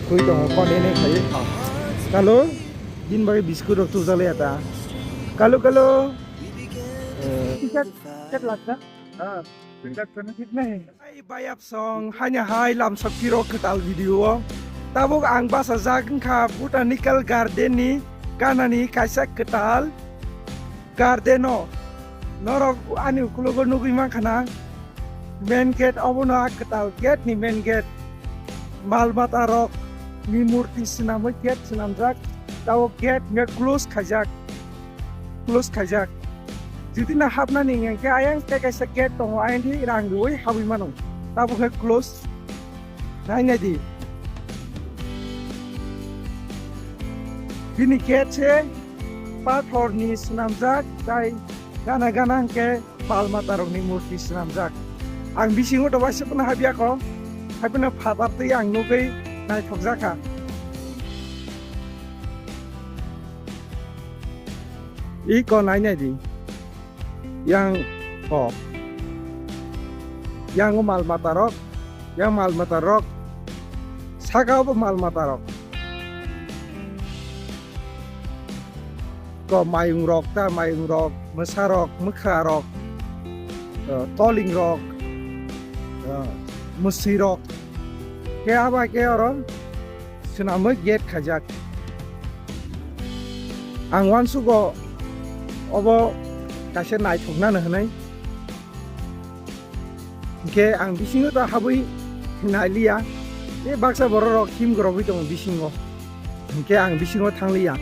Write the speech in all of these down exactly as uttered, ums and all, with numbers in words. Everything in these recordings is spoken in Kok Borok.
Twi tongo, konene khai. Kalo, din bai biscuit rok tujalai ata. Kalo, kalo. Eh. Ticket, ticket lagka? Ah, ticket kano thik nahi. Hai bayap song, haino hai lamsok piro kwtal video o. Tabuk ang bachajak wngkha Botanical Garden ni ganani kaisa kwtal garden o. Norok ani ukulogo nugwi mankha na, main gate obono a kwtal gate ni main gate. Mal mata rok ni murti swnamwi gate swnamjak, tabo gate hwnkhe close khaijak, close khaijak. Jodi no hapnani hwnkhe ayang tei kaisa gate tongo, ayang di rang rwui habwi mano, tabo khe close. Nai nai di. Bini gate se pathor ni swnamjak, tai gana gana hwnkhe mal mata rok ni murti swnamjak. Ang bisingo to waisa phano habya kho, hai phano phatar twi ang nugwi naithokjak kha. Iko nai nai di. Yang ko. Yang o mal mata rok, yang mal mata rok. Saka obo mal mata rok. Ko mayung rok, ta mayung rok, mwsa rok, mwkha rok, eh, toling rok, eh, mwswi rok. Khe aba khe oro swnamwi gate khaijak. Ang uansugo obo kaisa naithoknani hwnwi. Hinkhe ang bisingo ta habwi nailiya. Tei baksa borok rok himgorogwi tongo bisingo. Hinkhe ang bisingo thangliya.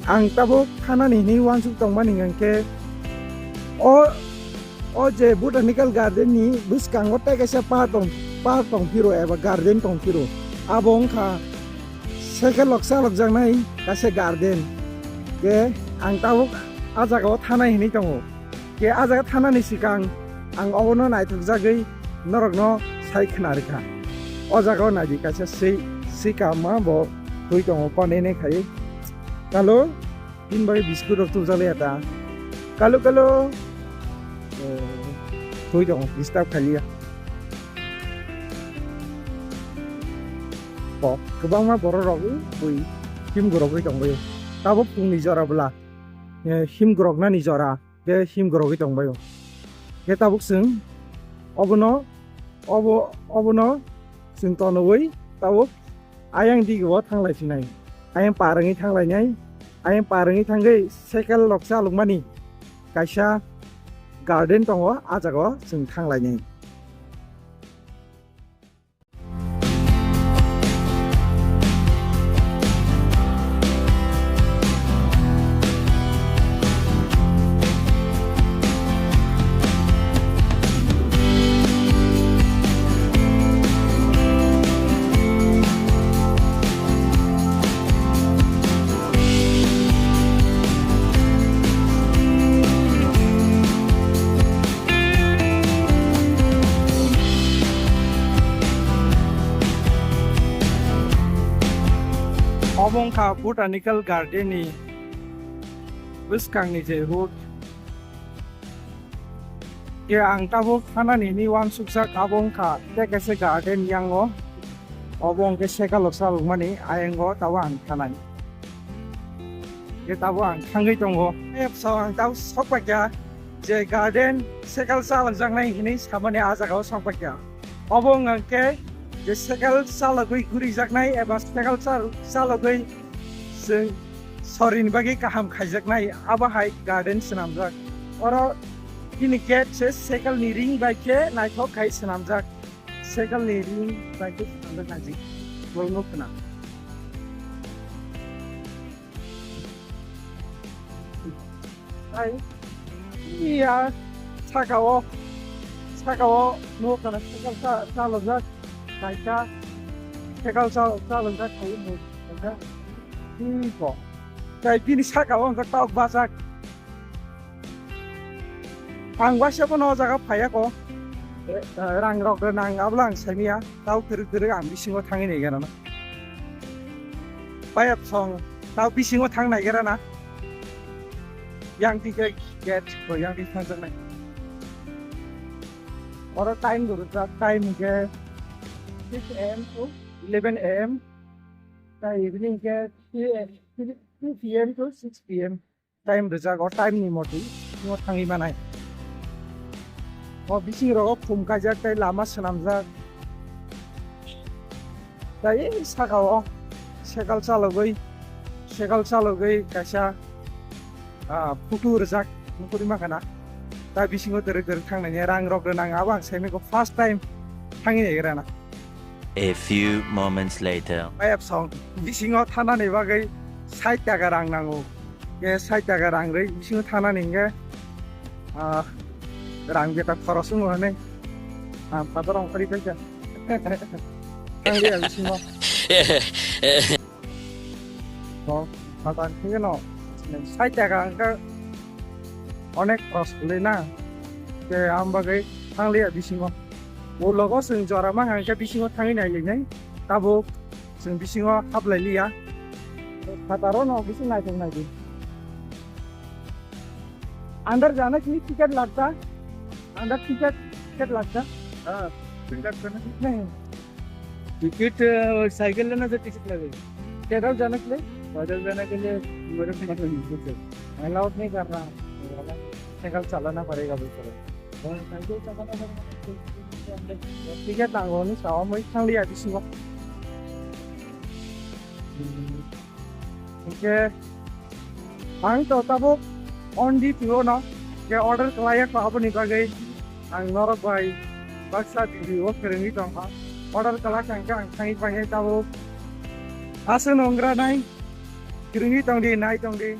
Ang tabuk thanani hwnwi uansuk tongmani hinkhe o O je Botanical Garden ni bwskango tei kaisa park tong, park tong phiro eba garden tong phiro. Abo wngkha cycle rok chalokjaknai kaisa garden. Khe ang tabuk a jagao thanai hinwi tongo. Khe a jaga thanani swkang ang obono naithokjagwi norokno sai khna rwkha. O jagao naidi kaisa swi, swikama bo twi tongo konene khai. Kalo? Bini bagwi biscuit rok tujalai ata. Kalo kalo. Eh, twi tongo, disturb khailiya. Bo, kwbangma borok rok bui him gorogwi tongbaio. Tabuk phungni jora bwla, eh, him goroknani jora, khe him gorogwi tongbaio. Khe tabuk chwng obono, obo, obono chwng tonogwi tabuk ayang digio thanglai phinai. Ayang par wngwi thanglainai. Ayang par wngwi thangwi cycle rok chalokmani kaisa garden tongo, a jagao chwng thanglainai. Obo wngkha Botanical Garden ni bwskangni je road. Khe ang tabuk thanani hwnwi uansukjak, abo wngkha tei kaisa garden yango. Obo hwnkhe cycle rok chalokmani ayango tabuk ang thanai. Khe tabuk ang thangwi tongo. Apso ang tabuk sokpaikha je garden cycle chalokjaknai hinwi samani a jagao sokpaikha. Obo wngkha khe je cycle chalogwi gurijaknai eba cycle chal-, chalogwi chwng sorini bagwi kaham khaijaknai, abo hai garden swnamjak. Oro bini gate se cycle ni ring bai khe naithok khai swnamjak. Cycle ni ring bai khe swnamjak naidi. Bolno khna. Ai, iya, saka o, saka o, no kana cycle sa, sa lojak, kaisa, cycle sa, sa lojak, kai mo, kaisa, hmm, ko. Kai bini saka o, angka tok bajak. Ang waisa bono o jaga phaiya ko. Eh, rang rok rwnang, abla ang saimaya, tau kwrwk kwrwk ang bisingo thangwi nai gana na. Payap song, tau bisingo thang nai gana na. Yang tike gate, ko yang tike thang nai. Oro time duru, time ke six A M to eleven a m, tei evening ke two p m to six p m time rijak, o time ni motwi bisingo thangwi manai. O bising rogo khum kaijak tei lama swnamjak. Tei sakao cycle chalogwi, cycle chalogwi kaisa, ah, photo rijak, nukuri mankha na. Ta bisingo twrwk twrwk thangnani rang rok rwnang, abo ang saimiko first time thangwi naigrana. A few moments later. Mayap song, bisingo thanani bagwi sait taka rang nango. Ke sait taka rang rwi bisingo thanani hingke, ah, rang beta khoros wngo hwnwi. Ah, phatar rong kari paikha. Thangli ang bisingo. To, phatar khe no. Sait taka hingke onek khoros kwlwi na. Ke ang bagwi thangli ang bisingo. Ulogo chwng jora ma hangkhe bisingo thangwi nailinai. Tabuk chwng bisingo haplai liya. Phataro no bising naithok naidi. अंदर जाने के लिए टिकट लगता? अंदर ticket, ticket लगता? हाँ, टिकट करने की नहीं। टिकट, अ, साइकिल लेना तो टिकट लगेगा। पैदल जाने के लिए? पैदल जाने के लिए मेरे को मतलब नहीं कुछ। अलाउड नहीं कर रहा। साइकिल चलाना पड़ेगा बिल्कुल। Ticket nango ni sao mui thang liya bisingo. Hingke ang to tabuk on di tio no ke order khlai ya ko aboni bagwi ang norok bai baksa video kwrwngwi tongkha. Order khlai kha hingke ang thangwi pai tabuk aswk nongra nai kwrwngwi tongdi nai tongdi.